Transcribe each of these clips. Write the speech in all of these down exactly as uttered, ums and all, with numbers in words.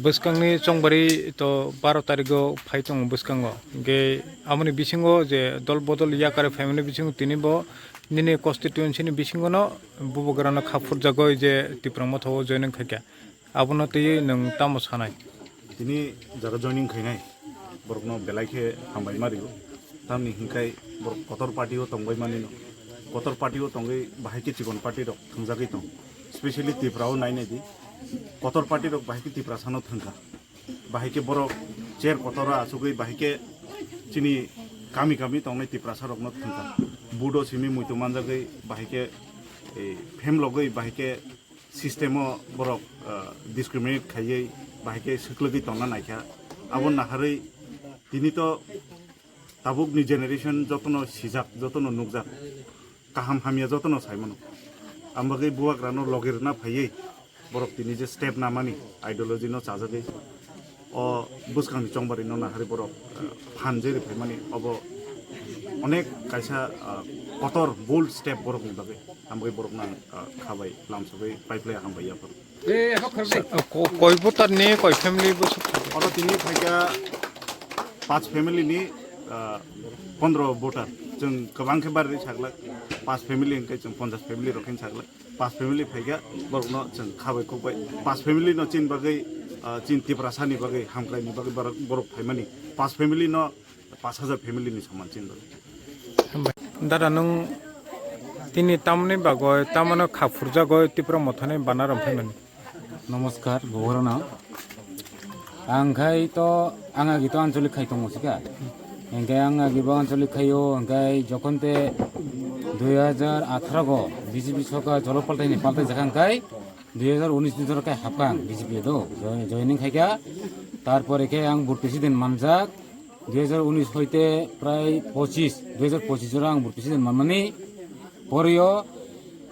Bwskangni chongbari to baro tarigo phai tongo bwskango. Hingke aboni bisingo je dol bodol yakare phaimani bisingo tini bo nini constituency ni bisingo no bubagrano kha phurjagoi je Tipra Motha o joining khaikha. Abono twiwi nwng tamo sanai? Tini jaga joining khainai borokno belai khe hambai ma rio. Tamni hinkhai borok kotor party o tongbai manino. Kotor party o tongwi bahai khe chikon party rok thwngjagwi tong. Specially Tripura o nai nai di. Kotor party rok bahai khe Tiprasano thwngkha. Bahai khe borok chair kotor o achugwi bahai khe chini kami kami tongnai Tiprasa rokno thwngkha. Vote o simi muitu manjagwi bahai khe, eh, phemlogwi bahai khe system o borok, ah, discriminate khaiwi bahai khe swklwgwi tongna naikha. Abo naharwi tini to tabukni generation jotono sijak, jotono nukjak, kaham hamya jotono saimano. Ang bagwi bubagrano logi rwna phaiwi borok tini je step namani ideology no chajagwi o bwskangni chongbarino naharwi borok, eh, phan jeri phaimani obo onek kaisa, eh, kotor bold step borokni bagwi. Hambai borokno ang, eh, khabai lamsogwi paiphlai hambai yaphar. Ko-, koi voter ni koi family bo suk? Oro tini phaikha panch family ni, eh, pondro voter. Chwng kwbang khe barwi saglak, panch family hwnkhe chwng ponchas family rok khe saglak. Pas family phaikha, borokno chwng khabai kokbai. Pas family no chini bagwi, ah, chini Tiprasa ni bagwi, hamkrai ni bagwi borok, borok phaimani. Pas family no pas hajar family ni soman chini bagwi. Hambai. Dada, nwng tini tamni bagwi, tamano kha phurjagwi Tipra Mothani banner rok phaimani? Namaskar, Bogorano. Ang khai to, ang agi to anchalik khai tongo sika. Hingke ang agi bo anchalik khaio, hingke jokhon te dui hajar atharo go B J P sorkar jolo paltai ni paltai jakha hingkai dui hajar unis ni jora kai hapkha ang B J P do join, joining khaikha. Tarpore khe ang board president manjak dui hajar unis hoite prai pochis, dui hajar pochis jora ang board president manmani. Porio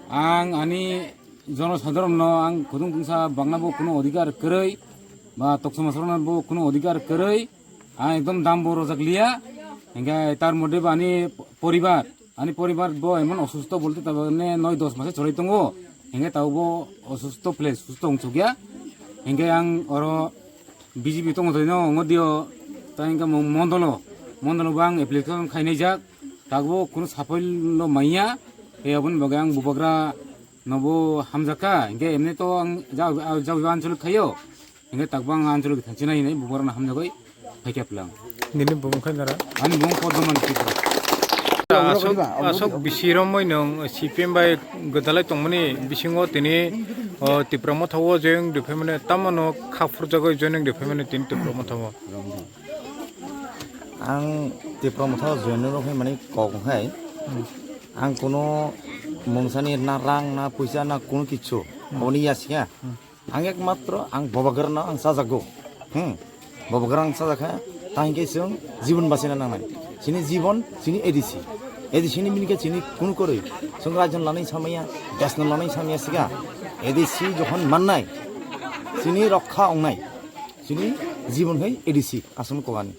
ang ani jonosadharon no ang khudung tungsa bangna bo kuno odhikar kwrwi, ba toksa masarokno bo kuno odhikar kwrwi, ang ekdom dam bo rojak liya. Hingke tar moddhe bo ani poribar, ani poribar bo emon osustho bolte tabuk ne noi dos mase choli tongo. Hingke tabuk bo osustho phle sustho wngsukya. Hingke ang oro B J P tongo twi no ongo dio, ta hingke mo-, mondolo, mondolo bo ang application khainai jak, tabuk bo kuno saphai lo manya, e aboni bagwi ang bubagra no bo hamjakha, hingke emni to ang ja, ja, ja, anchalik khaio. Hingke takbo ang anchalik thanchina hinwi bubagrano hamjagwi phaikha plang. Nini bumung khe nara? Ani bumung Poddoman Tripura. Asok, asok bisi romoi nwng C P M bai gwdalai tongmani bisingo tini, o, Tipra Motha o joining rwphaimani, tamo no kha phurjagwi joining rwphaimani tini Tipra Motha o. Ang Tipra Motha o joining rwphaimani kok wngkhai, ang kuno mungsani na rang na puisa na kuno kichu, hmm, aboni ya siya. Hmm. Ang ekmatro ang bubagrano ang chajago. Hmm. Bubagrano ang chajakha, tangke chwng jibon bachina nangnai. Chini jibon, chini A D C. A D C ni minikhe chini kun koroi. Chwng raijon lanai samaya, desno lanai samaya siga. A D C jokhon mannai, chini rokha ongnai. Chini jibon hai A D C, aswk kokani.